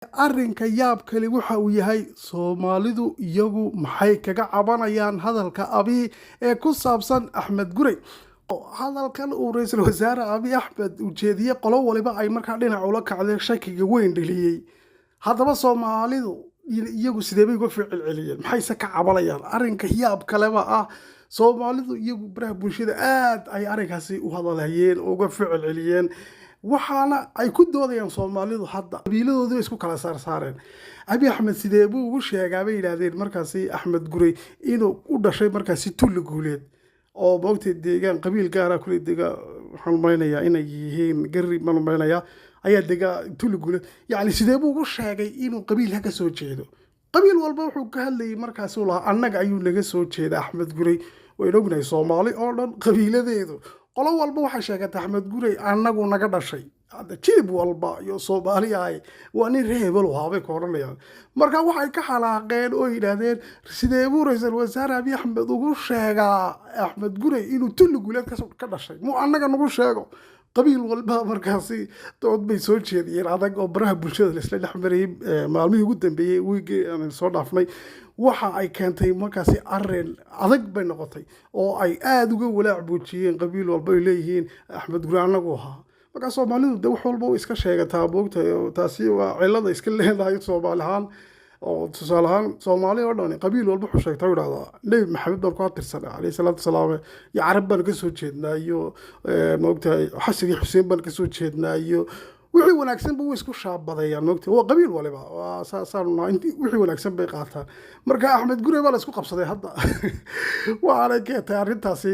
Arrinka yaab kale waxa uu yahay, Soomaalidu iyagu maxay kaga cabanayaan hadalka Abiy ee ku saabsan Axmed Gurey? Hadalkan uu ra-iisul wasaare Abiy Axmed ujeediyey, qolo waliba ay markaa dhinac ula kacday, shakiga weyn dhaliyey. Haddaba Soomaalidu iyagu sidee bay uga ficil celiyeen? Maxayse ka cabanayaan? Arrinka yaab kaleba ah, Soomaalidu iyagu baraha bulshada aad ay arrinkaasi u hadalhayeen oo uga ficil celiyeen, waxaana ay ku doodayaan Soomaalidu hadda qabiiladoodii bay isku kala saarsaareen. Abiy Axmed sidee buu ugu sheegaa, bay yidhaahdeen, markaasi Axmed Gurey inuu u dhashay markaasi Tulli Guuleed oo moogtay deegaan qabiil gaara kule dega? Waxaan umaynayaa inay yihiin Gari baan umaynayaa ayaa dega Tulli Guuleed. Yacni sidee buu ugu sheegay inuu qabiilka ka soo jeedo? Qabiil walba wuxuu ka hadlayay markaasi uu lahaa annaga ayuu naga soo jeeda Axmed Gurey. Waynu ognahay Soomaali oo dhan qabiiladeedu, qolo walba waxay sheegatay Axmed Gurey annagu naga dhashay. Hadda jilib walba iyo Soomaali ahay waa nin reer hebel ahaa bay ku odhanayaan. Marka waxay ka xanaaqeen oo yidhaahdeen, sidee buu ra-iisul wasaare Abiy Axmed ugu sheegaa Axmed Gurey inuu Tulli Guuleed ka dhashay? Muu annaga nagu sheego? Qabiil walba markaasi dood bay soo jeediyeen adag oo baraha bulshada laisla dhex marayay maalmihii ugu dambeeyey, wiigii aan soo dhaafnay. Waxa ay keentay markaasi arin adag bay noqotay oo ay aada uga walaac buujiyeen qabiil walba ay leeyihiin Axmed Gurey annagu ahaa. Markaa Soomaalidu de wax walba way iska sheegataa, moogtahay, oo taasi waa cilada iska leedahay Soomaali ahaan. Oo tusaale ahaan Soomaali oo dhan qabiil walba wuxuu sheegtaa u idhahdaa Nebi Maxamed baan ku abtirsanay caleyhi salaatu wasalaam, iyo Carab baan kasoo jeednaa, iyo moogtahay Xasan iyo Xuseen baan kasoo jeednaa, iyo wixii wanaagsanba way isku shaabadeeyaan, moogtahay. Waa qabiil waliba waa saanu nahay, wixii wanaagsan bay qaataan. Marka Axmed Gurey baa la isku qabsaday hadda, waxaanay keentay arrintaasi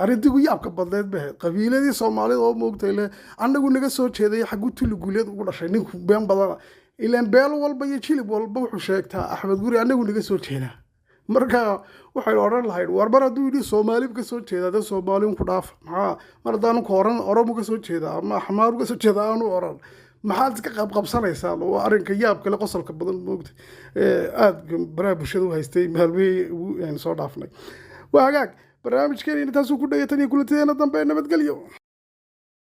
arrintii ugu yaabka badneed bay ahayd. Qabiiladii Soomaalida oo moogtahay le annagu naga soo jeeday, xaggu Tulli Guuleed ugu dhashay ninku been badana? Ilaan beel walba iyo jilib walba wuxuu sheegtaa Axmed Gurey annagu naga soo jeedaa. Marka waxaynu odhan lahayn, war mar hadduu yidhi Soomaalibu ka soo jeedaa, dee Soomaali ku dhaafa. Maxaa mar haddaanu ka oran Oromu ka soo jeedaa ama Axmaaru ka soo jeedaa aanu oran, maxaad iska qabqabsanaysaan? Waa arrinka yaab kale, qosolka badan, moogta, aada baraha bulshada u haystay maalmihii ugu aynu soo dhaafnay. Waa hagaag, barnaamijkeena intaasuu ku dhayatan iyo kulantadeena dambe, nabadgelyo.